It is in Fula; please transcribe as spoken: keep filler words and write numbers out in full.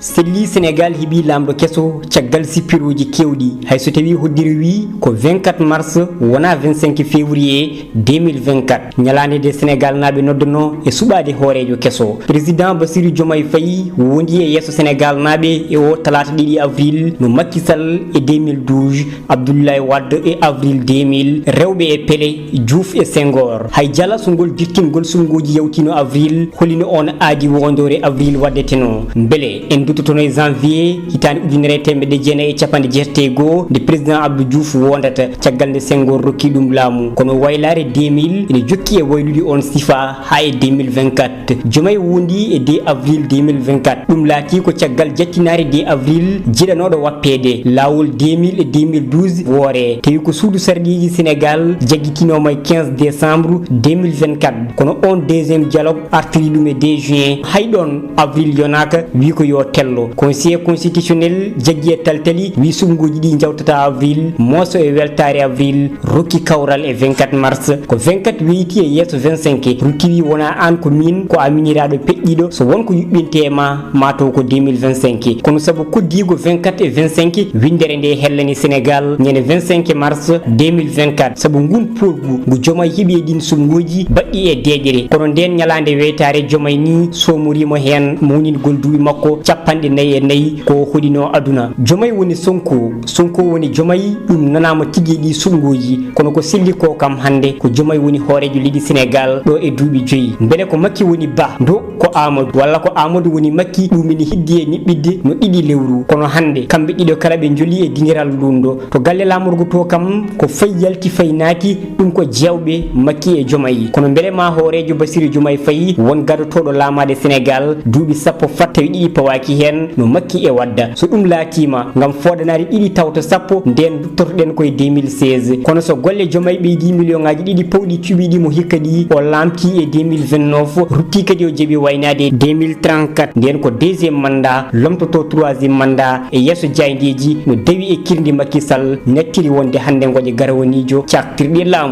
Selli Senegaal heɓi laamɗo keso caggal sippirooji keewɗi, hay so tawii hoddiri wii ko vingt-quatre mars, wonaa vingt-cinq février deux mille vingt-quatre. Ñalaande nde Senegaalnaaɓe noddanoo e suɓaade hooreejo keso. Président Bassirou Diomaye Faye wondi e yeeso Senegaalnaaɓe e oo talaata ɗiɗi avril no Macky Sall e deux mille douze, Abdoulaye Wade e avril deux mille, rewɓe e Pelé, Diouf e Senghor. Hay jala so ngol dirtingol suɓngooji yawtiino avril, holino on aadi woondoore avril waɗdetenoo? Mbele en duttotono e janvier hitaande ujunere e teemedde jeenayi e cappanɗe jeetati e goo, nde président Abdou Diouf woondata, caggal nde Senghor rokki ɗum laamu? Kono waylaare deux mille ene jokki e waylude on sifa haa e deux mille vingt-quatre. Diomaye wondi e deux avril deux mille vingt-quatre. Ɗum laatii ko caggal jattinaare deux avril jiɗanooɗo wappeede. Laawol deux mille e deux mille douze woore, tawi ko suudu sarɗiiji Senegaal jaggitinooma e quinze décembre deux mille vingt-quatre. Kono on deuxième dialogue artiri ɗum e deux juin. Hay ɗoon, avril yonaaka, wii ko yo tello. Conseil constitutionnel jaggi e taltali, wii suɓngooji ɗi njawtata avril, mooso e weltaare avril, rokki kawral e vingt-quatre mars. Ko vingt-quatre weyti e yeeso vingt-cinq, rutti wii wonaa aan ko miin, ko a miñiraaɗo peƴƴiiɗo, so won ko yuɓɓinte e ma, maa taw ko deux mille vingt-cinq. Kono sabu koddiigo vingt-quatre e vingt-cinq, winndere nde hellani Senegaal ñande vingt-cinq mars deux mille vingt-quatre, sabu ngun poolgu ngu Diomaye heɓi e ɗin suɓngooji baɗɗi e deeƴere. Kono ndeen ñalaande weytaare, Diomaye ni soomoriima heen mawningol duuɓi makko cappanɗe nayi e nayi ko o hoɗinoo aduna. Diomaye woni Sonko, Sonko woni Diomaye, ɗum nanaama tigi e ɗii suɓngooji. Kono ko selli ko kam hannde, ko Diomaye woni hooreejo leydi Senegaal ɗo e duuɓi joyi. Mbele ko Macky woni Ba, ndo ko Amadou, walla ko Amadou woni Macky, ɗum ene heddi e niɓɓidde no ɗiɗi lewru. Kono hannde, kamɓe ɗiɗo kala ɓe njoli e dingiral luundo. To galle laamorgo to kam, ko fay yalti fay naati, ɗum ko jeewɓe Macky e Diomaye. Kono mbele ma hooreejo Bassirou Diomaye Faye won gadotooɗo laamaade Senegaal duuɓi sappo fat tawi ɗiɗi pawaaki heen no Macky e Wade? So ɗum laatiima, ngam fooɗanaade ɗiɗi tawto sappo, ndeen duttotoɗen ko e deux mille seize. Kono so golle Diomaye ɓeydi miliyonŋaaji ɗiɗi pawɗi cuɓiiɗi mo hikka ɗi, o laamtii e deux mille vingt-neuf, ruttii kadi o jaɓi waynaade e deux mille trente-quatre. Ndeen ko deuxième mandat, lomtotoo troisième mandat e yeeso jaayndeeji no dawi e kirndi Macky Sall nattiri wonde hannde ngoƴa garawaniijo caktirɗi e laamu.